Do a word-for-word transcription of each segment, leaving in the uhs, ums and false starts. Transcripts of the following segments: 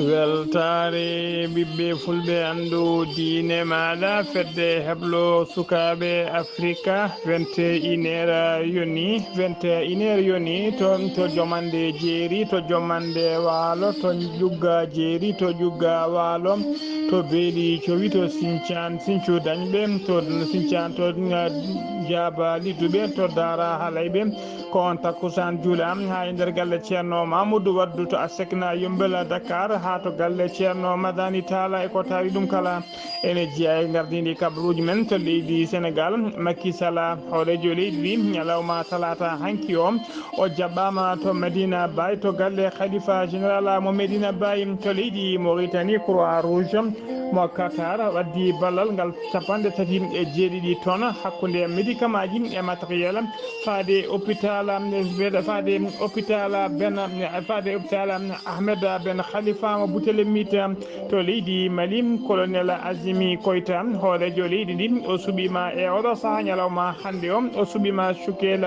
Weltaare ɓiɓɓe fulɓe, anndu diine maaɗa, fedde heblo sukaaɓe Afrika, vingt et une heures yoni, vingt et une heures yoni, to, to jomande jeeri, to jomande waalo, to ƴugga jeeri, to ƴugga waalo, to beeli cowi, to sincaan sincu dañɓe, to sincaan to, uh, jaaba lidduɓe, to daara halayɓe, ko on takkusaan juula haa e nder galle Ceerno Mamadou Waddu to Asekna Yombela Dakar, haa to galle Ceerno Madani Talla e ko tawi ɗum kala. Ene jeyaa e ngardiindi kabaruuji men to leydi Senegal. Macky Sall, hooreejo leydi ndi, ñalawma talaata hanki o, o jaɓɓaama to Medina Baye, to galle Khalifa Général mo Medina Baye, to leydi Mauritanie, Croix Rouge mo Qatar waddi ballal ngal capanɗe tati e jeeɗiɗi tonnes hakkunde médicament ji e matériel faade hôpital, faade hôpital Ben, faade hôpital Ahmed Ben Khalifa mo Boutelemitte to leydi Mali. Colonel Azimi Koita, hooreejo leydi ndi, o suɓiima e oɗo sahaa ñalawma hannde o, o suɓiima Choukel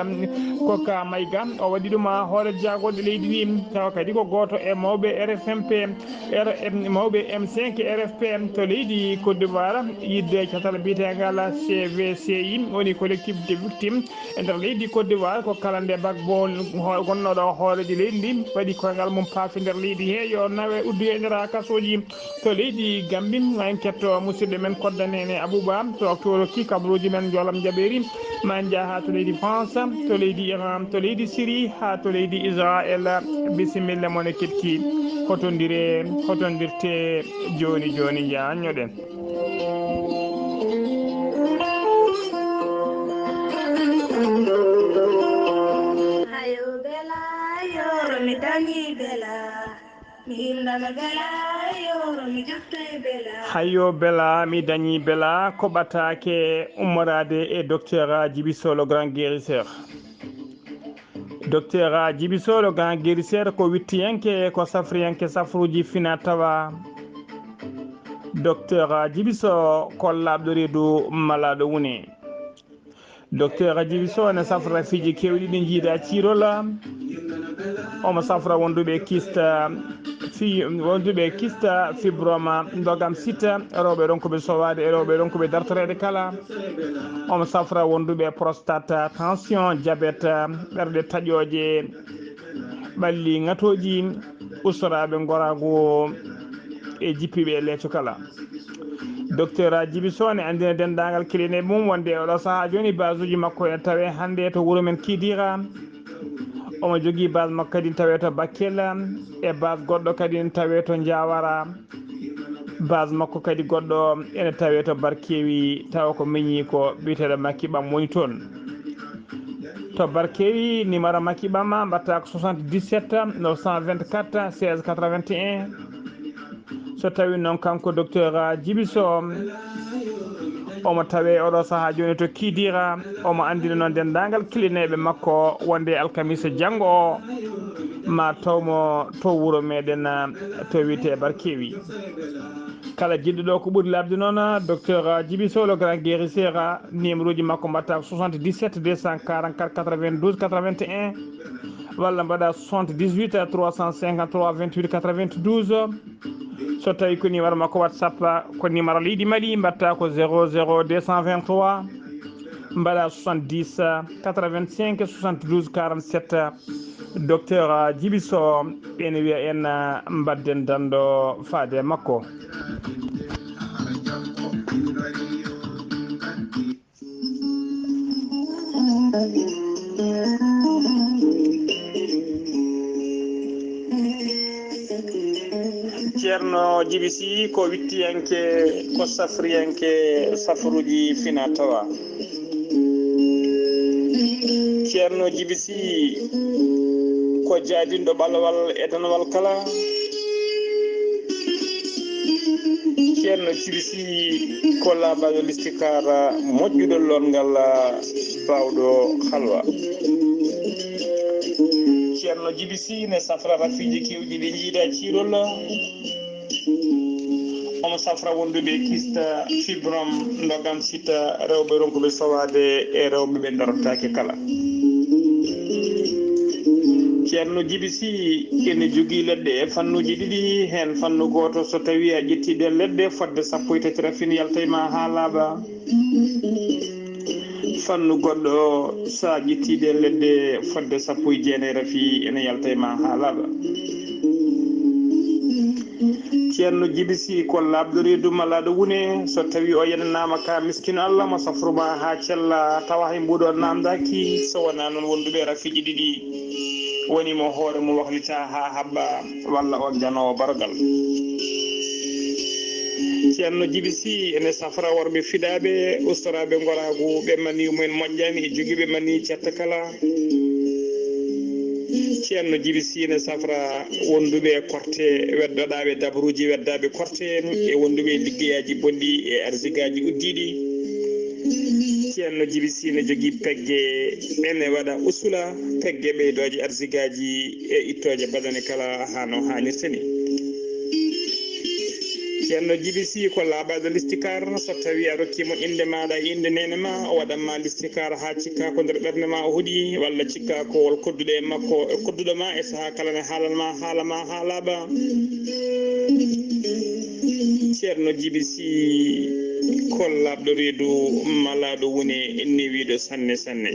Koka Maïga, o waɗi ɗum hoore jaagorɗe leydi ndi, tawa kadi ko gooto e mawɓe R F M P, R M, mawɓe M cinq R F P to leydi Côte d'Ivoire, yidde catal biyeteengal C V C I, woni collectif de victimes e nder leydi Côte d'Ivoire. Ko kala nde Gbagbo ho-, gonnooɗo hooreejo leydi ndi waɗi koyngal mum paafi nder leydi he, yo nawe uddu e nder kasooji. To leydi Gambie, ma en ketto musidɗo men Kodda Nene Abouba, to, to rokki kabaruuji men njoolam jaɓeeri, ma en njah haa to leydi France, to leydi Iran, to leydi Syrie, haa to leydi Israël. Bisimilla mon e keɗki. Hotondire, hotondirte jooni jooni, njaanñoɗen. Hayo bela, yoro mi dangi bela. Mi himɗa mi bela, yoro mi jotto e bela. Hayo bela, mi dañi bela, ko ɓataake ummoraade e docteur Djiby Sow, le grand guérisseur. Docteur Djiby Sow, le grand guérisseur, ko wittiyanke, ko safriyanke safruuji fina tawa. Docteur Djiby Sow, ko laaɓɗo reedu malaaɗo wune. Docteur Djiby Sow ne safra fiiji keewɗi ɗi njiida ciirol. Omo safra wonduɓe kista, fi-, wonduɓe kista, fibrome, ndogam sita, rewɓe ronkuɓe sowaade e rewɓe ronkuɓe dartoreede kala. Omo safra wonduɓe prostate, tension, diabète, ɓerɗe taƴooje, ɓalli ŋatooji, ustoraaɓe ngoraagu e jippiiɓe e leeco kala. Docteur Djiby Sow ne anndina denndaangal kilineeɓe mum wonde e oɗo sahaa jooni basuuji makko ene tawee hannde to wuro men Kidira. Omo jogii base makko kadi ne tawee to Bakel, e base goɗɗo kadi ne tawee to Diawara. Base makko kadi goɗɗo ene tawee to Barkewi, tawa ko miñi ko biyeteeɗo Makki Ɓam woni toon. To Barkewi, numéro Makki Ɓam mbaɗata ko soixante-dix-sept neuf cent vingt-quatre seize quatre-vingt-un. So tawii noon kanko docteur Djiby Sow, omo tawee oɗo sahaa jooni to Kidira, omo anndina noon denndaangal kilineeɓe makko wonde alkamisa janngo o, ma tawmo to wuro meɗen, to wiyetee Barkewi. Kala jiɗɗo ɗo ko ɓuri laaɓde noon, docteur Djiby Sow, le grand guérisseur, numéro ji makko mbaɗata ko soixante-dix-sept deux cent quarante-quatre quatre-vingt-douze quatre-vingt-un, walla mbaɗa soixante-dix-huit trois cent cinquante-trois vingt-huit quatre-vingt-douze. So tawii ko numéro makko WhatsApp, ko numéro leydi Mali, mbaɗata ko zéro zéro deux cent vingt-trois, mbaɗa soixante-dix quatre-vingt-cinq soixante-douze quarante-sept. Docteur Djiby Sow, ene wiya en, ah, mbadden danndo faade e makko. Ceerno Djiby Sy ko wittiyanke, ko safriyanke safruuji fina tawa. Ceerno Djiby Sy ko jaadinɗo ɓalawal e danawal kala. Ceerno Djiby Sy ko laabaɗo listikaara, moƴƴuɗo lorngal, baawɗo halwa. Ceerno Djiby Sy ne safra rafiiji keewɗi ɗi njiida ciirol. Safra wonduɓe kista fibrom ndogam sita rewɓe ronkuɓe sowaade e rewɓe ɓe darotaake kala. Ceerno Jibi Si ene jogii leɗɗe e fannuuji ɗiɗi, heen fannu gooto so tawii a ƴettii ɗeen leɗɗe fodde sappo e tati rafin yalta e ma haa laaɓa. Fannu goɗɗo o, so a ƴettii ɗeen leɗɗe fodde sappo e jeenayi rafi ene yalta e ma haa laaɓa. Ceerno Jibi Si ko laaɓɗo reedu malaaɗo wune, so tawii o yenanaama ka miskin Allah mo safru ma haa cella tawa hay mbuuɗo naamndaaki, so wonaa noon wonduɓe rafiiji ɗiɗi woni mo hoore mum waklita haa haɓɓa walla on janoowo barogal. Ceerno Jibi Si ene safra worɓe fiɗaaɓe, ustoraaɓe ngoraagu, ɓe maniyu mumen moƴƴaani e jogiiɓe maniyu cetta kala. Ceerno Jibi Si ene safra wonduɓe e korte weddoɗaaɓe, dabruuji weddaaɓe korte e wonduɓe e liggeyaaji bonɗi e arsigaaji uddiiɗi. Ceerno Jibi Si ene jogii pegge, ene waɗa usula pegge ɓeydooje arsigaaji e ittooje badane kala haa no haanirta ni. Ceerno Jibi Si ko laaɓaaɗo listikaar, so tawii a rokkii mo innde maaɗa e innde neene ma, o waɗan ma listikaar haa cikkaa ko nder ɓernde ma o hoɗi, walla cikkaa ko wol kodduɗo e makko, kodduɗo ma e sahaa kala ne haalan ma haala ma haa laaɓa. Ceerno Jibi Si ko laaɓɗo reedu malaaɗo wune newiiɗo sanne sanne.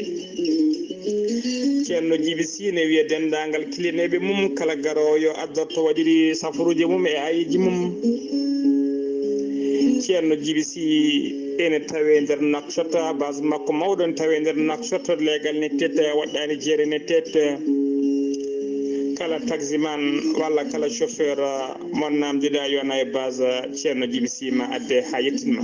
Ceerno Jibi Si ne wiya denndaangal kilineeɓe mum, kala garoowo yo addorto waɗiri safaruuji mum e ayeeji mum. Ceerno Jibi Si ene tawee nder Nouakchott, base makko mawɗo ne tawee nder Nouakchott, leegal ne teet, waɗɗaani jeere ne teet. Kala taximan walla kala chauffeur mo naamndiɗaa yo nawe base Ceerno Jibi Si ma adde haa yettin ma.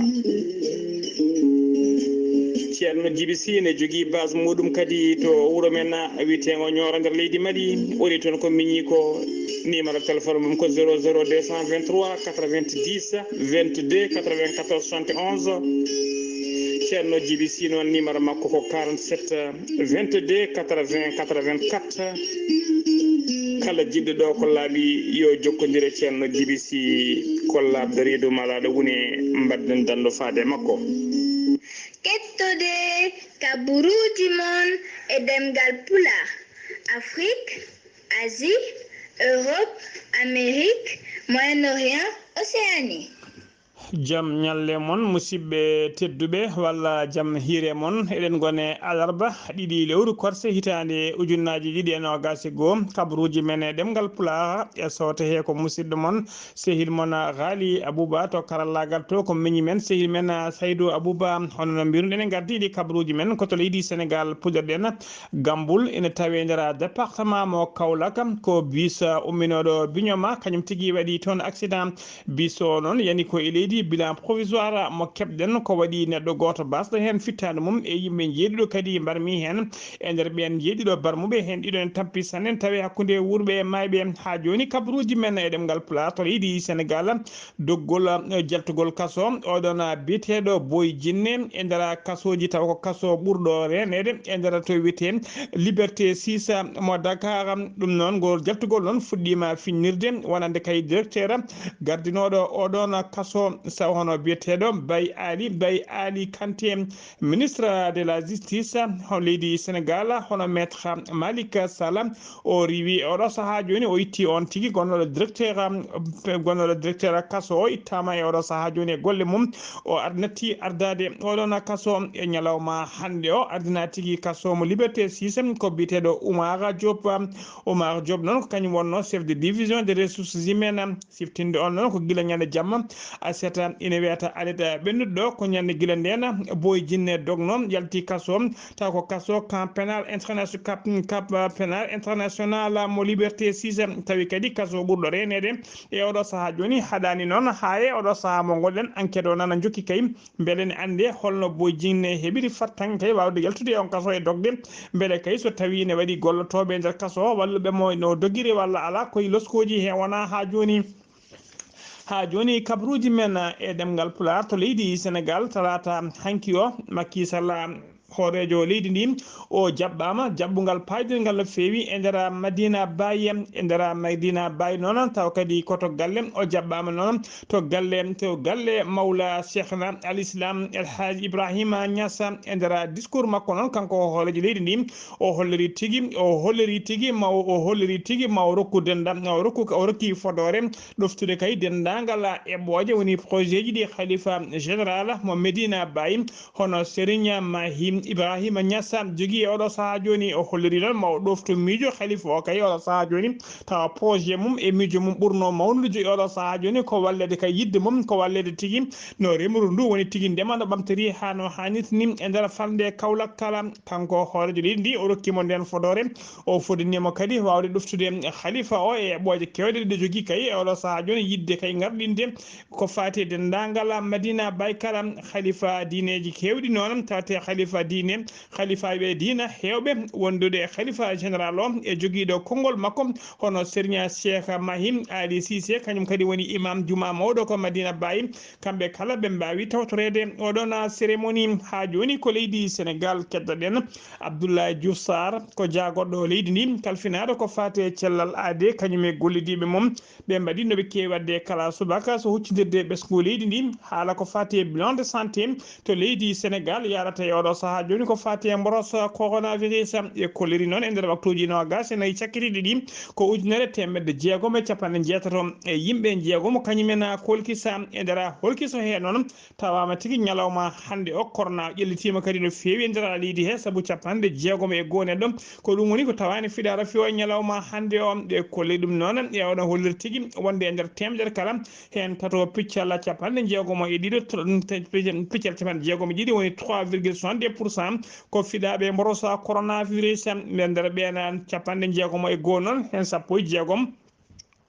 Ceerno Jibi Si ne jogii base muɗum kadi to wuro men wiyeteengo Ñooro nder leydi Mali. Woni toon ko miñi ko numéro téléphone mum ko zéro zéro deux cent vingt-trois quatre-vingt-dix vingt-deux quatre-vingt-quatorze soixante et onze. Ceerno Jibi Si noon numéro makko ko quarante-sept vingt-deux quatre-vingts quatre-vingt-quatre. Kala jiɗɗo ɗo ko laaɓi yo jokkondir e Ceerno Jibi Si ko laaɓɗo reedu malaaɗo wune, mbaɗden danndo faade e makko. Kettode kaburuuji mon e ɗemngal Pulaar, Afrik, Asie, Europe, Amérique, Moyen-Orient, Océanie. Jam ñalle mon, musidɓe tedduɓe, walla jam hiire mon. Eɗen ngone alarba ɗiɗi lewru korse hitaande ujunnaaji ɗiɗi e noogaas e goo. Kabaruuji men e ɗemngal Pulaar e soote he ko musidɗo mon, sehil mon Ghali Abouba to karallaagal to, ko miñi men, sehil men Saydou Abouba. Hono no mbiruɗen, en ngardiiɗi kabaruuji men ko to leydi Senegaal, puɗɗorɗen Gambul, ene tawee nder département mo Kaolack. Ko bus umminooɗo Bignona, kañum tigi waɗi toon accident. Bus o noon yani ko e leydi. Bilan provisoire mo keɓɗen ko waɗi neɗɗo gooto basɗo heen fittaandu mum e yimɓe njeeɗiɗo kadi mbarmi heen. E nder ɓeen njeeɗiɗo barmuɓe heen, ɗiɗo en tampi sanne, tawi hakkunde wuurɓe e maayɓe. Haa jooni kabaruuji men e ɗemngal Pulaar to leydi Senegaal, doggol, eh, jaltugol kaso oɗon, ah, biyeteeɗo Boy Jinne e nder kasooji, tawa ko kaso ɓurɗo reeneede e nder to wiyetee Liberté six mo Dakar. Ɗum noon, ngol jaltugol noon fuɗɗiima finnirde, wonande kay directeur gardinooɗo oɗon kaso, tawa hono biyeteeɗo Bay Ali, Bay Ali Kanté, ministre de la Justice, ho leydi Senegaal, hono Maître Malick Sall. O riiwi e oɗo sahaa jooni, o itti on tigi gonnooɗo directeur, am, pe-, gonnooɗo directeur kaso o ittaama e oɗo sahaa jooni e golle mum. O ar-, natti ardaade oɗon kaso e ñalawma hannde o, ardina tigi kaso mo Liberté six, ko biyeteeɗo Oumar Diop. Oumar Diop noon ko kañum wonnoo chef de division des ressources humaines. Siftinde on noon ko gila ñande jamma aset ina wiyata alet ɓennuɗo ɗo, ko ñande gila ndeen Boy Jinne dogno, yalti kaso, taw ko kaso camp pénal international, cap, cap pénal international mo Liberté six, tawi kadi kaso ɓurɗo reeneede e oɗo sahaa jooni haɗaani noon haa e oɗo sahaa mo ngonɗen. Enquête o nana jokki kay, mbele ne annde holno Boy Jinne heɓiri fattanke kay waawde yaltude e on kaso e dogde, mbele kay so tawi ne waɗi gollotooɓe e nder kaso o walluɓe mo no dogiri walla alaa, koye loskooji he wonaa haa jooni. Haa jooni, kabaruuji men e ɗemngal Pulaar to leydi Senegaal, talaata hanki o, Macky Sall Hooreejo leydi ndi, o jaɓɓaama jaɓɓungal paydingal no feewi e nder Madina Baye. E nder Madina Baye noon, tawa kadi ko to galle o jaɓɓaama noon, to galle, to galle Mawla Cheikhna Al Islam El Hadj Ibrahima Niass. E nder discours makko noon, kanko hooreejo leydi ndi, o holliri tigi, o holliri tigi maw-, o holliri tigi ma o rokku denda-, o rokku, o rokki fodoore ɗoftude kay denndaangal eɓɓooje, woni projet ji ɗi Khalifa Général mo Medina Baye, hono Serigne Mahi Ibrahima Niass jogii e oɗo sahaa jooni. O holliri noon ma o ɗoftu miijo Khalifa o kay oɗo sahaa jooni, tawa projet mum e miijo mum ɓurno mawnude e oɗo sahaa jooni ko wallede kay yiɗde mum, ko wallede tigi no remru ndu woni tigi ndema no ɓamtori haa no haanirta ni e nder falnde Kaolack kala. Kanko hooreejo leydi ndi, o rokki mo nden fodoore, o fodinii mo kadi waawde ɗoftude Khalifa o e eɓɓooje keewɗe ɗe jogii kay e oɗo sahaa jooni, yiɗde kay ngarɗinde ko faati e denndaangal Madina Baye kala. Khalifa diineeji keewɗi noon, tawte Khalifa diine, Khalifaaɓe diina heewɓe wondude e Khalifa Général o e jogiiɗo konngol makko, hono Serigne Cheikh Mahim Ali Cissé, kañum kadi woni imam juma mawɗo ko Madina Baye. Kamɓe kala ɓe mbaawi tawtoreede oɗon cérémonie. Haa jooni ko leydi Sénégal keddoɗen. Abdoulaye Diouf Sarr ko jaagoɗɗo leydi ndi, kalfinaaɗo ko faati e cellal aade, kañum e gollidiiɓe mum. Ɓe mbaɗi no ɓe keewi waɗde kala subaka, so huccindirde e ɓesngu leydi ndi. Haala ko faati e bilan de santé to leydi Sénégal yarata e oɗo sahaa jooni ko faati e mboros coronavirus. E kolliri noon e nder waktuuji noogaas e nayi cakkitiiɗi ɗi, ko ujunere teemedde jeegom e capanɗe jeetato e yimɓe jeegomo kañumen kolkisa. E nder holkiso hee noon, tawaama tigi ñalawma hannde o, corona ƴellitiima kadi no feewi e nder leydi he, sabu capanɗe jeegom e goo neɗɗo. Ko ɗum woni ko tawaani fiɗaara fiyo e ñalawma hannde o. Ɓe kolli ɗum noon e oɗon holliri tigi wonde e nder teemedere kala, heen tato piccal capanɗe jeegom e ɗiɗo, to-, piccal capanɗe jeegom e ɗiɗi woni trois virgule soixante-dix pour cent ko fiɗaaɓe mborosa coronavirus. Nder, nder ɓeen capanɗe jeegom e goo noon, heen sappo e jeegom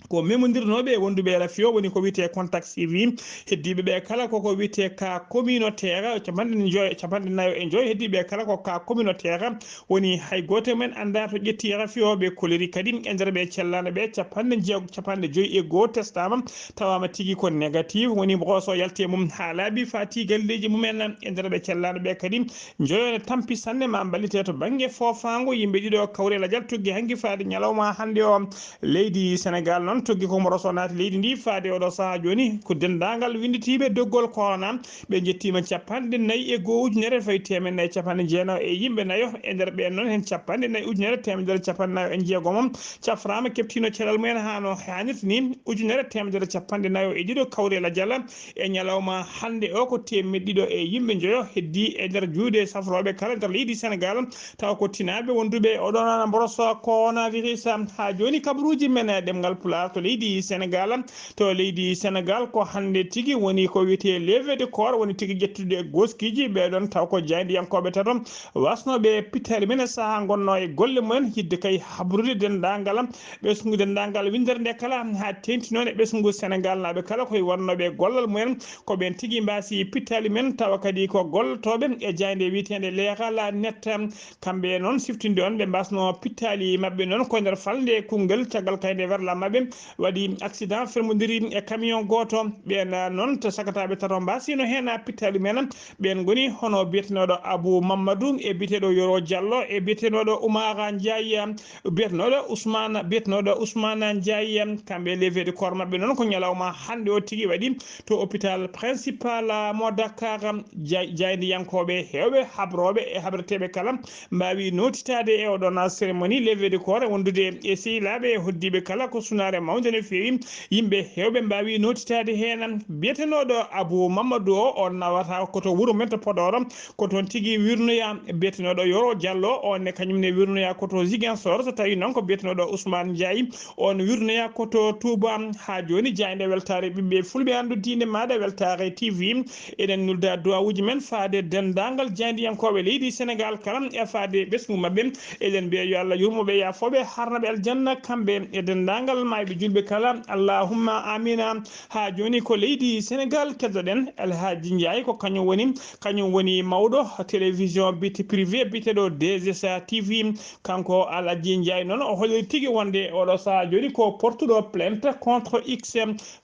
ko memondirnooɓe e wonduɓe e rafi o, woni ko wiyetee contact suivi. Heddiiɓe ɓe kala koko wiyetee cas communautaire, capanɗe njoy-, capanɗe nayo e njoy heddiiɓe kala ko cas communautaire, woni hay gooto e men anndaa to ƴetti rafi o. Ɓe koliri kadi e nder ɓe cellaano ɓe capanɗe jeego, capanɗe joy e goo testaama, tawaama tigi ko négatif, woni mboros o yalti e mum haa laaɓi, faati galleeji mumen. E nder ɓe cellaano ɓe kadi njoyo ne tampi sanne ma mballite to bannge foofaango. Yimɓe ɗiɗo kawri e lajal tuggi hanki faade ñalawma hannde o. Leydi Sénégal noon tuggi ko mboros o naati leydi ndi faade oɗo sahaa jooni. Ko denndaangal winnditiiɓe doggol corona, ɓe njettiima capanɗe nayi e goo ujunere fayi teemedde nayi capanɗe jeenayo e yimɓe nayo. E nder ɓeen noon, heen capanɗe nayi ujunere teemedere capanɗe nayo e jeegomo cafraama, keɓtiino cellal mumen haa no haanirta ni. Ujunere teemedere capanɗe nayo e ɗiɗo kawri e lajal e ñalawma hannde o, ko teemedde ɗiɗo e yimɓe njoyo heddi e nder juuɗe safrooɓe kala nder leydi Sénégal, tawa ko tinaaɓe wonduɓe e oɗon mboros coronavirus. Haa jooni, kabaruuji men e ɗemngal Pulaar to leydi Sénégal, to leydi Sénégal, ko hannde tigi woni ko wiyetee levée de corps, woni tigi ƴettude gooskiiji ɓee ɗoon, taw ko jaayndiyankooɓe tato wasnooɓe pittaali men e sahaa ngonnoo e golle mumen, yiɗde kay habrude denndaangal ɓesngu, denndaangal winndere nde kala, haa teeŋti noon e ɓesngu Sénégal naaɓe kala koye wonnooɓe e gollal mumen. Ko ɓeen tigi mbaasi pittaali men, tawa kadi ko gollotooɓe e jaaynde wiyeteende Leral Net. Kamɓe noon siftinde on, ɓe mbaasno pittaali maɓɓe noon ko nder falnde konngol caggal kay nde werla maɓɓe waɗi accident fermodiri e camion gooto. Ɓeen noon to sakataaɓe tato mbaasino heen pittaali men. Ɓeen ngoni hono biyetenooɗo Abou Mamadou e biyeteeɗo Yoro Diallo e biyetenooɗo Oumara Ndiaye, biyetenooɗo Ousmane, biyetenooɗo Ousmane Ndiaye. Kamɓe levée de corps maɓɓe noon ko ñalawma hannde o tigi waɗi to hôpital principal mo Dakar. Jay-, jaayndiyankooɓe heewɓe habrooɓe e habreteeɓe kala mbaawi nootitaade e oɗon cérémonie levée de corps, wondude e sehilaaɓe e hoddiiɓe kala. Ko sunaare mawnde no feewi. Yimɓe heewɓe mbaawi nootitaade heen. Biyetenooɗo Abou Mamadou o, on nawata ko to wuro men to Podor, ko toon tigi wirnoya. Biyetenooɗo Yoro Diallo, on ne kañum ne wirnoya ko to Ziguinchor. So tawii noon ko biyetenooɗo Ousmane Ndiaye, on wirnoya ko to Touba. Haa jooni, jaaynde weltaare ɓiɓɓe fulɓe anndu diine maaɗa, Weltaare T V, eɗen nulda duwawuuji men faade denndaangal jaayndiyankooɓe leydi Sénégal kala e faade ɓesngu maɓɓe. Eɗen mbiya yo Allah yurmo ɓe, yaafo ɓe, harna ɓe aljanna, kamɓe e denndaangal maayɓe Julɓe kala, allahumma amina. Haa jooni ko leydi Senegal keddoɗen. Alhaji Ndiaye ko kañum woni, kañum woni mawɗo télévision bite privé biyeteɗo D S T V. Kanko Alhaji Ndiaye noon o holli tigi wonde oɗo sahaa jooni ko portuɗo plainte contre X.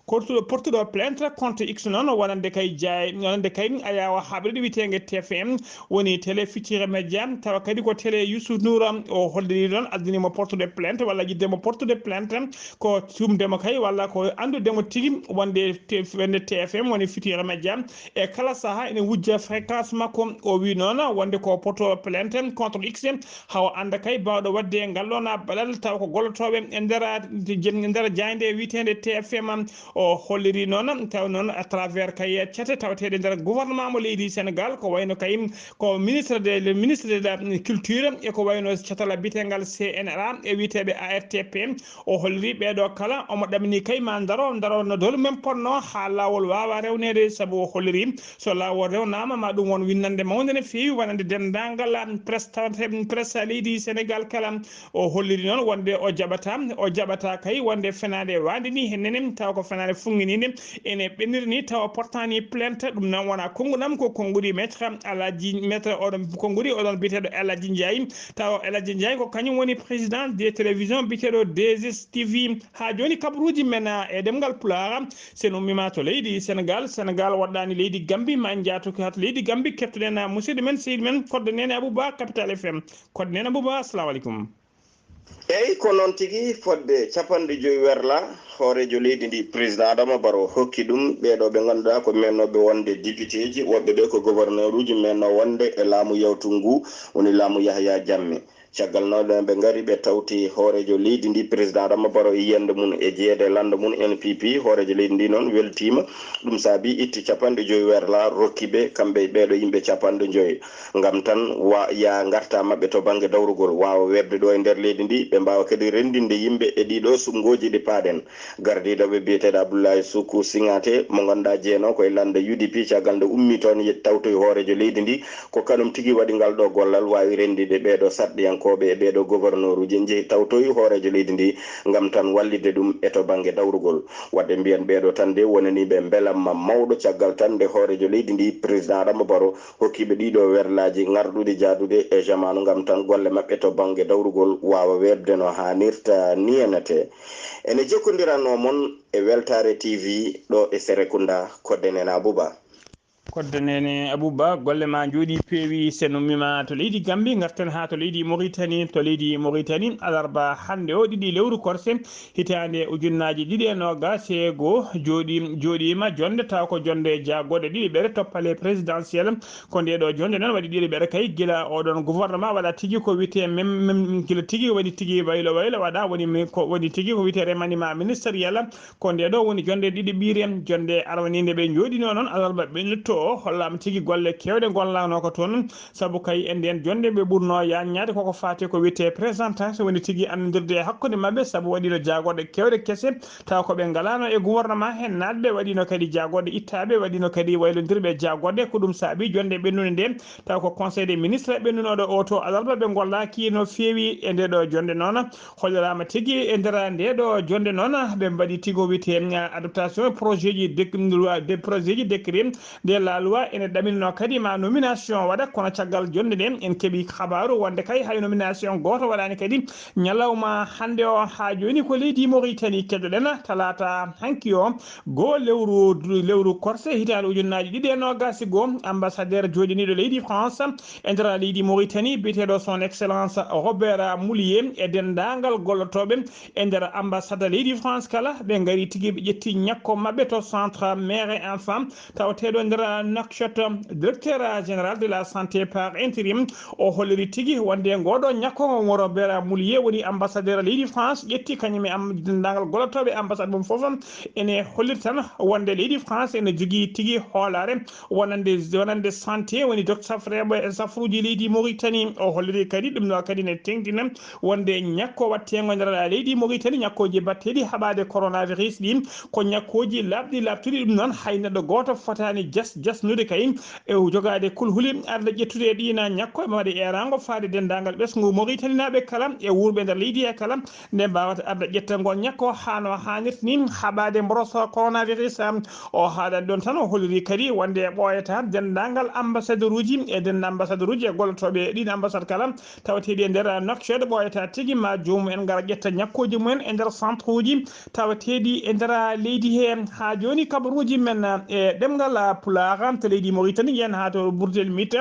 Portuɗo, portuɗo plainte contre X noon wonande kay Ndiaye, wonande kay Ayawa haɓrede wiyeteende T F M, woni télé Futurs Médias, tawa kadi ko télé Youssou Ndour. O holliri noon, addani mo portude plainte walla yidde mo portude plainte. Ko suumde mo kay walla ko anndude mo tigi wonde te-, wonde T F M woni Futurs Médias, e kala sahaa ene wujja fréquence makko. O wi noon wonde ko portuɗo plainte contre X, hawa annda kay baawɗo waɗde ngal ɗoon baɗal, taw ko gollotooɓe e nder, e nder jaaynde wiyeteende T F M. O holliri noon, taw noon à travers kay cate tawateeɗe nder gouvernement mo leydi Sénégal, ko wayno kay ko ministre de, le ministre de la culture, e ko wayno catala bitengal C N R A e wiyeteeɓe A R T P. O holliri ɓeeɗo kala, omo ɗamini kay ma ndaro, ndaro no dolu men ponno haa laawol waawa rewneede, sabu o holliri so laawol rewnaama ma ɗum won winnande mawnde no feewi wonande denndaangal presse tawate, presse leydi Sénégal kala. O holliri noon wonde o jaɓata, o jaɓata kay wonde fenaande waande ni hennene, tawa ko fenaande fuŋŋiniinde, ene ɓenniri ni, tawa portaani plainte. Ɗum noon wona konnguɗam, ko konnguɗi maître Alhaji, maître oɗon, konnguɗi oɗon biyeteeɗo Alhaji Ndiaye, tawa Alhaji Ndiaye ko kañum woni président des télévisions biyeteeɗo D S T V. Haa jooni kabaruuji men, ah, e ɗemngal Pulaar, sen ummiima to leydi Sénégal, Sénégal woɗɗaani leydi Gambie, ma en njaatoki haa to leydi Gambie, keɗoɗen, ah, musidɗo men, seydi men, Kodde Neene Abouba, Capital F M. Kodde Neene Abouba, assalamu aleykum. Eyi, ko noon tigi, fodde capanɗe joyi werla, hooreejo leydi ndi, président Adama Barrow, hokki ɗum ɓeeɗo ɓe ngannduɗaa ko mennooɓe wonde députéji, woɓɓe ɓe ko gouverneuruji mennoo wonde e laamu yawtungu ngu, woni laamu Yahya Jammeh. Caggal noon ɓe ngari, ɓe tawti hooreejo leydi ndi, président Adama Barrow, e yiyannde mum e jeyeede e lanndo mum N P P. Hooreejo leydi ndi noon weltiima, ɗum saabi itti capanɗe joyi werla, rokki ɓe kamɓe e ɓeeɗo yimɓe capanɗe joyi. Ngam tan wa-, ya ngarta maɓɓe to bannge dawrugol, waawa weeɓde ɗo e nder leydi ndi, ɓe mbaawa kadi renndinde yimɓe e ɗiɗo suɓngooji ɗi paaɗen. Gardiiɗo ɓe biyeteeɗo Abdoulaye Soukou Singate, mo ngannduɗaa jeenoo ko e lannda U D P, caggal nde ummii toon, ye-, tawtoyi hooreejo leydi ndi, ko kanum tigi waɗi ngal ɗo gollal, waawi renndinde ɓeeɗo sarɗiyankooɓe e ɓeeɗo gouverneuruji, njehi tawtoyi hooreejo leydi ndi ngam tan wallitde ɗum e to bannge dawrugol. Waɗde mbiyen ɓeeɗo tan de wonaniiɓe mbelamma mawɗo, caggal tan nde hooreejo leydi ndi, président Adama Barrow, hokkiiɓe ɗiɗo werlaaji ŋarɗuɗi jaadude e jamaanu ngam tan golle maɓɓe to bannge dawrugol waawa weeɓde no haanirta niyanete. Ene jokkondiranoo mon e Weltaare T V ɗo e Serekunda, Kodde Neene Abouba. Kodde Neene Abouba, golle ma njooɗi peewi. Sen ummiima to leydi Gambie, ngarten haa to leydi Mauritanie. To leydi Mauritanie, alarba hannde o, ɗiɗi lewru korse, hitaande ujunnaaji ɗiɗi e noogaas e goo, jooɗi-, jooɗiima jonnde, tawa ko jonnde jaagorɗe ɗiɗi ɓeɗe toppale présidentiel. Ko nde ɗo jonnde noon waɗi ɗiɗi ɓeɗe kay gila oɗon gouvernement waɗa tigi ko wiyetee mem-, mem-, gila tigi waɗi tigi waylo waylo waɗa, woni mi-, ko woni tigi ko wiyetee remaniement ministériel. Ko nde ɗo woni jonnde ɗiɗi ɓiire, jonnde arwaniinde ɓe njooɗinoo noon alarba ɓe nutto o, hollaama tigi golle keewɗe ngollanoo ko toon. Sabu kay e ndeen jonnde ɓe ɓurnoo yaññaade koko faati ko wiyetee présentation, woni tigi anndirde e hakkunde maɓɓe, sabu waɗiino jaagorɗe keewɗe kese, tawa ko ɓe ngalaano e gouvernement heen naatɓe, waɗiino kadi jaagorɗe ittaaɓe, waɗiino kadi waylondirɓe jaagorɗe. Ko ɗum saabi jonnde ɓennunde nde, tawa ko conseil des ministres ɓennunooɗo o to alarba, ɓe ngollaaki no feewi e nde ɗo jonnde noon. Holliraama tigi e nder nde ɗo jonnde noon, ɓe mbaɗi tigo wiyetee, ah, adaptation e projet ji dec-, loi de projet ji décret nde la loi ene ɗaminno kadi ma nomination waɗa, kono caggal jonnde nde en keɓi kabaaru wonde kay hay nomination gooto waɗaani kadi ñalawma hannde o. Haa jooni ko leydi Mauritanie keddoɗen, talaata hanki o, goo lewru, lewru korse hitaande ujunnaaji ɗiɗi e noogaas e goo, ambassadeur jooɗiniiɗo leydi France e nder leydi Mauritanie, biyeteeɗo son excellence Robert Moulier e denndaangal gollotooɓe e nder ambassade leydi France kala, ɓe ngari tigi, ɓe ƴetti ñakko maɓɓe to centre mère et enfant, tawateeɗo e nder Nouakchott. Directeur général de la santé par intérim, o holliri tigi wonde ngooɗo ñakko ngo Robert Moulier woni ambassadeur leydi France ƴetti kañum e am-, denndaangal gollotooɓe ambassade mum fof, ene holliri tan wonde leydi France ene jogii tigi hoolaare wonande, wonande santé, woni docteur safreeɓe e safruuji leydi Mauritanie. O holliri kadi ɗum ɗo kadi ne teŋtina wonde ñakko waɗteengo nder leydi Mauritanie, ñakkooji batteeɗi haɓaade coronavirus ɗi, ko ñakkooji laaɓɗi laaɓtuɗi. Ɗum noon hay neɗɗo gooto fotaani jas-, ɓesnude kay e jogaade kulhuli arde ƴettude e ɗiina ñakko e maɓɓe eeraango faade denndaangal ɓesngu Moritaninaaɓe kala e wuurɓe nder leydi he kala nde mbaawata arde ƴetta ngol ñakko haa no haanirta ni haɓaade mboroso coronavirus. O haaɗat ɗoon tan o holliri kadi wonde ɓooyata denndaangal ambassaderuuji e dennda ambassaderuuji e gollotooɓe e ɗiin ambassade kala tawateeɗi e nder Nouakchott ɓooyata tigi ma joomum en ngara ƴetta ñakkooji mumen e nder centre uji tawateeɗi e nder leydi he. Haa jooni kabaruuji men e ɗemngal Pulaar to leydi Mauritanie yen haa to Bourtel Mite,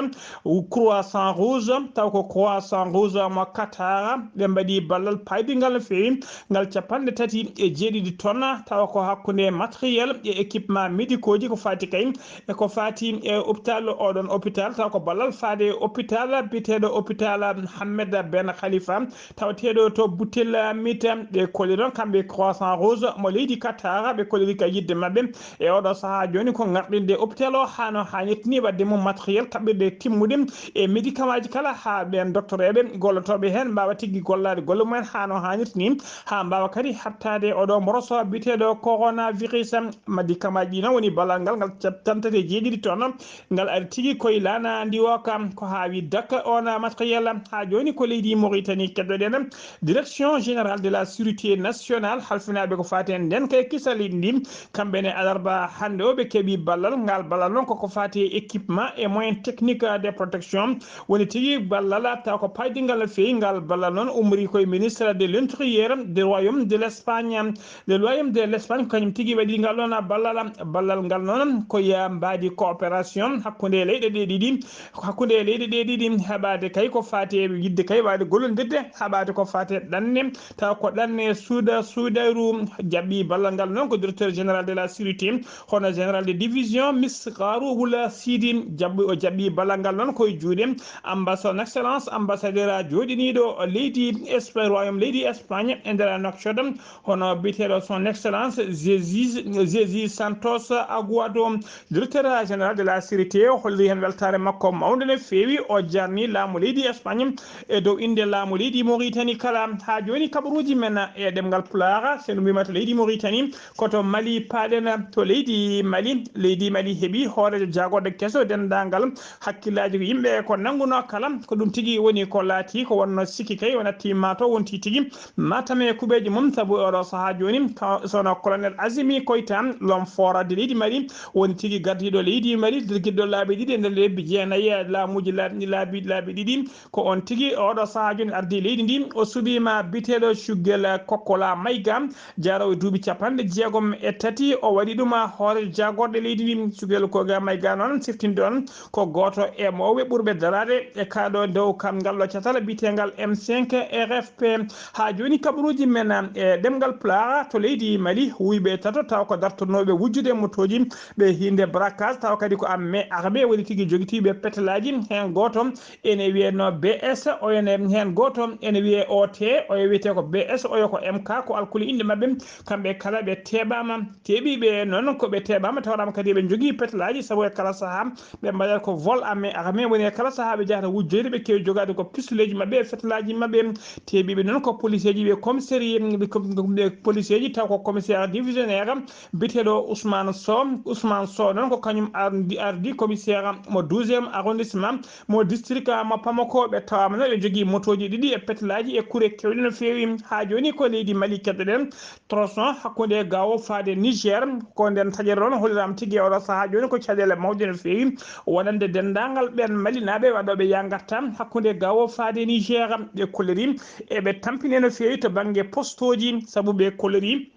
Croissant Rouge taw ko Croissant Rouge mo Qatar ɓe mbaɗi ballal paydingal no feewi ngal capanɗe tati e jeeɗiɗi tonnes tawa ko hakkunde matériel e équipement médicaux ji ko fati kay e ko fati e hôpital oɗon hôpital taw ko ballal faade hôpital biyeteeɗo hôpital Hammed Ben Khalifa tawateeɗo to Bourtel Mite. Ɓe kolli noon kamɓe Croissant Rouge mo leydi Qatar ɓe kolliri ka yiɗde maɓɓe e oɗo sahaa jooni ko ŋarɗinde hôpital o haa no haanirta ni waɗde mum matériel kaɓɓirɗe timmuɗe e médicament ji kala haa ɓeen doctoreeɓe gollotooɓe heen mbaawa tigi gollaade golle mumen haa no haanirta ni haa mbaawa kadi haɓtaade oɗo mboroso biyeteeɗo coronavirus. Médicament ji noon woni ballal ngal ngal capanɗe tati e jeeɗiɗi tonnes ngal ari tigi koye laana ndiwooka ko haa wi dakka on matériel. Haa jooni ko leydi Mauritanie keddoɗen direction générale de la sécurité nationale halfinaaɓe ko faati e ndeenka e kisal leydi ndi kamɓe ne alarba hannde o ɓe keɓi ballal ngal ballal noon koko faati e équipement e moyen technique de protection woni tigi ballal taw ko paydingal no feewi ngal ballal noon ummori koye ministre de l'intérieur de royaume de l'Espagne. Le royaume de l'Espagne ko kañum tigi waɗi ngal ɗon ballal ballal ngal noon ko ya mbaadi coopération hakkunde leyɗe ɗe ɗiɗi hakkunde leyɗe ɗe ɗiɗi heɓaade kay ko faati e yiɗde kay waɗde gollondirde haɓaade ko faati e ɗanne taw ko ɗanne suuda suudayru. Jaɓɓi ballal ngal noon ko directeur général de la sécurité hono général de division Misqaru Wula Sidi jaɓɓi o jaɓɓi ballal ngal noon koye juuɗe amba son excellence ambassadeur a jooɗiniiɗo leydi Espagne royaume leydi Espagne e nder Nouakchott hono biyeteeɗo son excellence Jésus Santos Aguado directeur général de la sécurité o holli heen weltaare makko mawnde no feewi o jarni laamu leydi Espagne e dow innde laamu leydi Mauritanie kala. Haa jooni kabaruuji men e ɗemngal Pulaar seno mbiymaa to leydi Mauritanie ko to Mali paaɗen to leydi Mali leydi Mali heɓi hooreejo jaagorɗe keso denndaangal hakkillaaji ko yimɓe ko nanngunoo kala ko ɗum tigi woni ko laati ko wonnoo sikki kay o natti maa to wonti tigi Matam e kuɓeeje mum sabu e oɗo sahaa jooni ka- sono colonel Azimi Koyta l'homme fort de leydi Mali woni tigi gardiiɗo leydi Mali dirgiɗɗo laabi ɗiɗi e nder lebbi jeenayi e laamuuji laabi laabi laabi ɗiɗi ko on tigi oɗo sahaa jooni ardii leydi ndi o suɓiima biteeɗo Cuggel Kokkola Mayga jaaroowo e duuɓi capanɗe jeegom e tati o waɗi ɗum hoore jaagorɗe leydi ndi Cuggel Kokkola Mayga noon siftinde on ko gooto e mawɓe ɓurɓe daraade e kaaɗo dow kam ngal ɗo catal biyeteengal M cinq R F P. Haa jooni kabaruuji men e ɗemngal Pulaar to leydi Mali wuyɓe tato taw ko dartotnooɓe wujjude e motooji ɓe hiinde braquage taw kadi ko armée armée woni tigi jogitiiɓe petelaaji heen gooto ene wiyetnoo B S oyo ne heen gooto ene wiyee O T oyo wiyetee ko B S oyo ko M K ko alkuli innde maɓɓe kamɓe kala ɓe teeɓaama teeɓiiɓe noon ko ɓe teeɓaama tawraama kadi eɓe njogii petelaaji sabu e kala sahaa ɓe mbaɗata ko vol armé armé woni e kala sahaa ɓe njahata wujjoyde ɓe keewi jogaade ko pistoleeji maɓɓe e fetelaaji maɓɓe teeɓiiɓe noon ko poliseeji ɓe commissariat ɓe poliseeji taw ko commissaire divisionnaire biyeteeɗo Ousmane Sow Ousmane Sow noon ko kañum ardi ardi commissaire mo douzième arrondissement mo district mo Pamako ɓe tawaama noon ɓe njogii motooji ɗiɗi e petelaaji e kure keewɗe no feewi haa jooni ko leydi Mali keɗɗoɗen Tronçon hakkunde Gao faade Niger ko nden taƴere ɗon holliraama tigi e oɗo sahaa jooni ko caɗeele mawɗe no feewi wonande denndaangal ɓeen Malinaaɓe waɗooɓe yaa ngarta hakkunde Gao faade Niger ɓe kolliri eɓe tampine no feewi to bannge postooji sabu ɓe kolliri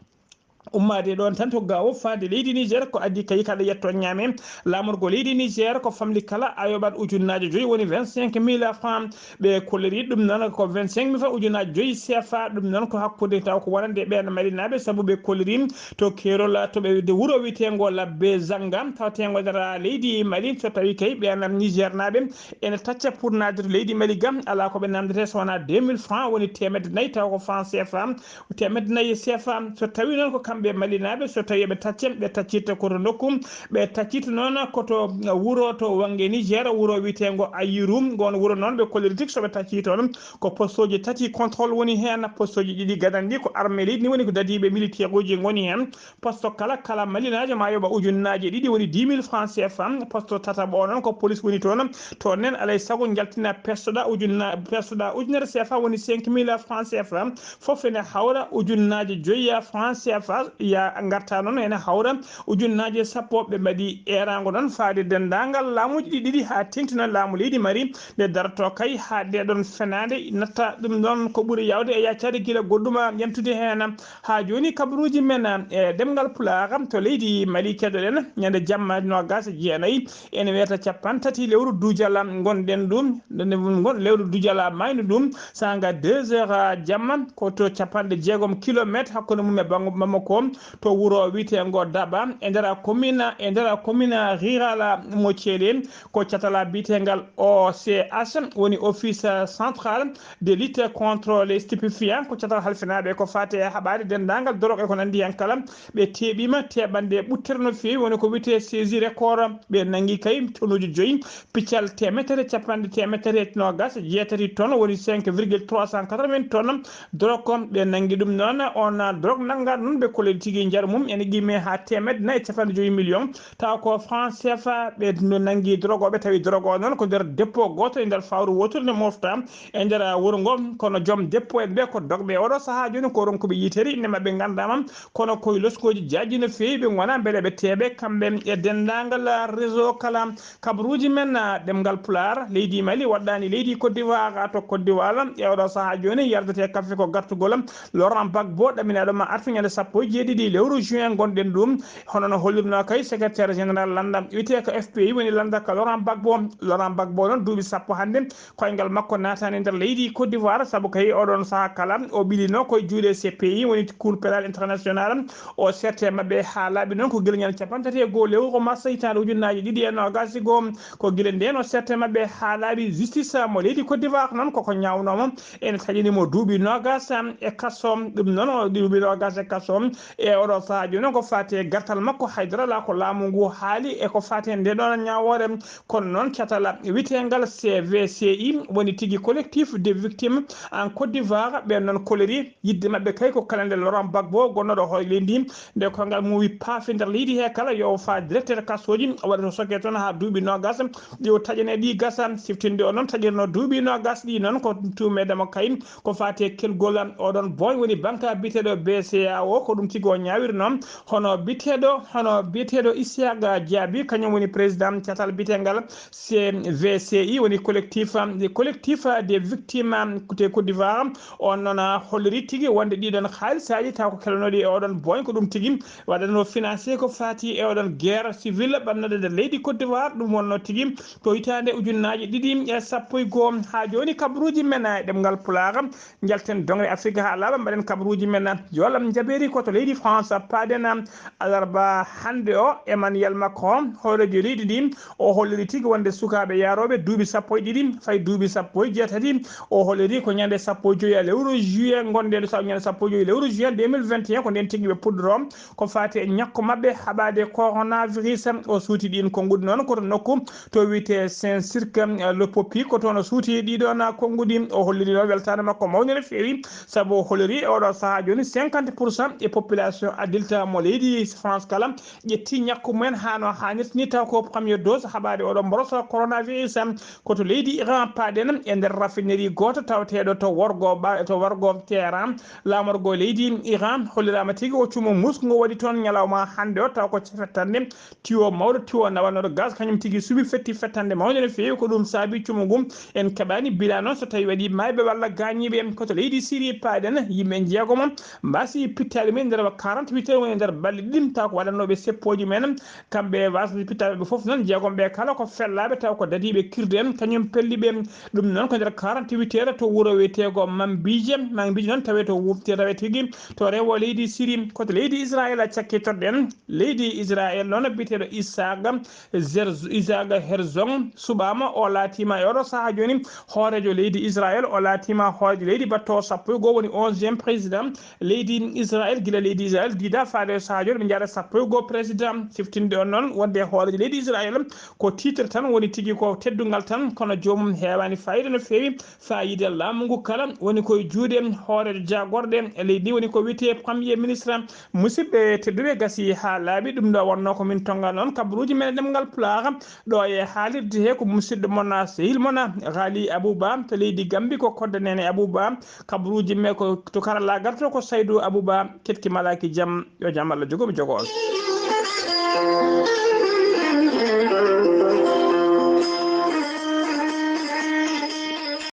ummaade ɗoon tan to Gao faade leydi Niger ko addi kay kala yetto ñaame laamorgo leydi Niger ko famɗi kala a yoɓat ujunnaaje joyi woni vingt-cinq mille francs ɓe kolliri ɗum noon ko vingt-cinq mille francs ujunnaaje joyi C F A ɗum noon ko hakkunde taw ko wonande ɓeen Malinaaɓe sabu ɓe kolliri to keerol to ɓe de wuro wiyeteengo Labbe Zanga tawteengo nder leydi Mali so tawii kay ɓeen Nigernaaɓe ene tacca pour naatde to leydi Mali gam alaa ko ɓe naamndetee so wonaa deux mille francs woni teemedde nayi taw ko franc C F A teemedde nayi C F A so tawii noon ko kamɓe Ɓe Malinaaɓe, so tawii ɓe tacce, ɓe taccirta ko to nokku, ɓe taccirta noon ko to wuro to wannge Niger, wuro wiyeteengo Ayiru. Ngoon wuro noon, ɓe kolliri tigi so ɓe taccii toon, ko postooji tati contrôle woni heen, postooji ɗiɗi gadani ɗi ko armée leydi ndi woni, ko dadiiɓe militaire uji ngoni heen. Poste kala, kala Malinaajo ma yoɓa ujunnaaje ɗiɗi, woni dix mille francs C F A, poste tataɓo o noon ko police woni toon. Toon nen alay sago njaltina pestoɗa ujunna-, pestoɗa ujunere C F A, woni cinq mille francs C F A, fof ene hawra ujunnaaje joyi francs C F A, ya ngarta noon ene hawra ujunnaaje sappo. Ɓe mbaɗi eeraango noon faade denndaangal laamuuji ɗi ɗiɗi haa teeŋti noon laamu leydi Mali nde darto kay haa nde ɗoon fenaande natta ɗum ɗoon ko ɓuri yaawde e yaccaade gila goɗɗum yantude heen. Haa jooni kabaruuji men e ɗemngal Pulaar to leydi Mali keɗoɗen ñande jamma noogas e jeenayi ene wiyata capanɗe tati lewru dujala ngonɗen ɗum, ngon-, lewru dujala maynu ɗum, sanga deux heures jamma, ko to capanɗe jeegom kilometre hakkunde mum e Bang-, Bamako, to wuro wiyeteengo Daba, e nder commune, e nder commune rurale mo Thiélé, ko catala biyetengal O C H, woni Office Central de Lutte contre les Stupéfiants, ko catal halfinaaɓe ko faati e haɓaade denndaangal dorog e ko nanndi heen kala. Ɓe teeɓiima teeɓande ɓuttere no feewi, woni ko wiyetee saisie record. Ɓe nanngi kay tonuuji joyi, piccal teemedere, capanɗe teemedere e noogas e jeetati tonnes, woni cinq virgule trois cent quatre-vingts tonnes dorog. Ɓe nanngi ɗum noon, oon dorog nannga noon, ɓe kolli tigi njaru mum ene qiimee haa teemedde nayi e capanɗe joyi million, tawa ko franc C F A. Ɓe no nanngi dorog o, ɓe tawi dorog o noon ko nder dépôt gooto e nder fawru wootoru nde mofta e nder wuro ngo. Kono joom dépôt en ɓe ko dogɓe oɗo sahaa jooni, ko ronkuɓe yitere, inde maɓɓe nganndaama, kono koye loskooji jaajji no feewi, ɓe ngonaa mbele ɓe teeɓe kamɓe e denndaangal réseau kala. Kabaruuji men, ah, ɗemngal Pulaar, leydi Mali waɗɗaani leydi Côte d'Ivoire to Côte d'Ivoire. E oɗo sahaa jooni, yardetee kafe ko gartugol Laurent Gbagbo, ɗaminaaɗo ma artu ñande sappo e jeeɗiɗi lewru juin ngonɗen ɗum. Hono no hollirnoo kay secrétaire général lannda wiyetee ko F P I, woni lannda ka Laurent Gbagbo. Laurent Gbagbo noon, duuɓi sappo hannde koyngal makko naataani nder leydi Côte d'Ivoire, sabu kay oɗon sahaa kala o ɓilinoo koye juuɗe C P I, woni Cour pénale internationale. O serte maɓɓe haa laaɓi noon ko gila ñande capanɗe tati e goo lewru mars hitaande ujunnaaji ɗiɗi e noogas e goo. Ko gila ndeen o serte maɓɓe haa laaɓi. Justice mo leydi Côte d'Ivoire noon koko ñaawnooma ene taƴani mo duuɓi noogas e kaso. Ɗum noon o duuɓi noogas e kaso. E oɗo sahaa jooni noon ko faati e gartal makko, haydara alaa ko laamu ngu haali e ko faati e ndee ɗoon ñaawoore. Kono noon catala wiyeteengal C V C I, woni tigi collectif des victimes en Côte d'Ivoire, ɓeen noon kolori yiɗde maɓɓe kay ko kala nde Laurent Gbagbo gonnooɗo hoore leydi ndi, nde koyngal mum wi paafi nder leydi he kala, yo o faa directeur kasooji, o waɗa to soke toon haa duuɓi noogas, ɗi o taƴane ɗi gasa. Siftinde o noon taƴirno duuɓi noogas ɗi noon ko tuumeede mo kay ko faati e kelgol oɗon boy woni banque biyeteeɗo B C A O, ko ɗum tigi o ñaawirno. Hono biyeteeɗo, hono biyeteeɗo Isiaga Diaby, kañum woni président catal biyeteengal C V C I, woni collectif, collectif des victimes de Côte d'Ivoire. On noon holliri tigi wonde ɗiɗon haalisaaji taw ko kelnooɗi e oɗon boy ko ɗum tigi waɗatnoo financé ko faati e oɗon guerre civile ɓamnooɗo nder leydi Côte d'Ivoire. Ɗum wonnoo tigi to hitaande ujunnaaji ɗiɗi e sappo e goo. Haa jooni kabaruuji men e ɗemngal Pulaar. Njalten doŋre Afrika haa laaɓa, mbaɗen kabaruuji men. Yo Alla jaɓeeri ko to leydi France paaɗen alarba hannde o, Emmanuel Macron, hooreejo leydi ndi, o holliri tigi wonde sukaaɓe yaarooɓe duuɓi sappo e ɗiɗi, fayi duuɓi sappo e jeetati, o holliri ko ñande sappo e joyi lewru juillet ngonɗen, sa-, ñande sappo e joyi lewru juillet deux mille vingt et un, ko ndeen tigi ɓe puɗɗoroo ko faati e ñakku maɓɓe haɓaade coronavirus. O suuti ɗiin konnguɗi noon ko to nokku to wiyetee Saint-Cirq, eh, Le Poppy, ko toon o suuti ɗii ɗoon konnguɗi. O holliri noon weltaare makko mawnde no feewi, sabu o holliri e oɗo sahaa jooni cinquante pour cent e population adulte mo leydi France kala ƴetti ñakku mumen haa no haanirta ni, taw ko première dose haɓaade oɗo mboros coronavirus. Ko to leydi Iran paaɗen e nder raffinerie gooto tawateeɗo to worgo ba-, to wargo Téhéran, laamorgo leydi Iran. Holliraama tigi o cuumu muusngu waɗi toon ñalawma hannde o, taw ko fettande tiwo mawɗo, tiwo nawanooɗo gaz, kañum tigi suɓi fetti fettande mawnde no feewi. Ko ɗum saabi cuumu ngu. En keɓaani bilan noon so tawii waɗii maayɓe walla gaañiiɓe. Ko to leydi Syrie paaɗen, yimɓe njeegomo mbaasi pittaali mumen nder quarante-huit heures, woni nder balɗe ɗiɗi, taw ko waɗannooɓe seppooji mumen. Kamɓe waasde pittaali ɓe fof noon, jeegom ɓe kala ko fellaaɓe, taw ko dadiiɓe kirde en, kañum pelli ɓe. Ɗum noon ko nder quarante-huit heures to wuro wiyeteego Mambiije. Mambiije noon tawee to wu-, tawee tigi to rewo leydi Syrie. Ko to leydi Israel cakkitoɗen. Leydi Israel noon biyeteeɗo Isaac Zerz-, Isaac Herzog suɓaama. O laatiima e oɗo sahaa jooni hooreejo leydi Israel. O laatiima hooreejo leydi baɗtoowo sappo e goo, woni onzième président leydi Israel gila leydi Leydi Israel diida faade e sahaa jooɗo ɓe njaara sappo e goo président. Siftinde on noon wonde hooreejo leydi Israel ko titre tan woni tigi, ko teddungal tan, kono joomum heewaani fayida no feewi. Fayida laamu ngu kala woni koye juuɗe hooreejo jaagorɗe e leydi ndi, woni ko wiyetee premier ministre. Musidɓe tedduɓe, gasi haa laaɓi. Ɗum ɗo wonnoo ko min tonnga noon kabaruuji men e ɗemngal Pulaar. Ɗo e haalirde he ko musidɗo mon, sehil mon, Ghali Abouba to leydi Gambi, ko kodda nene Abouba. Kabaruuji men ko to karallaagal to ko Saydou Abouba. Keɗki malaaki jam, yo jam Allah jogo mi jogo on.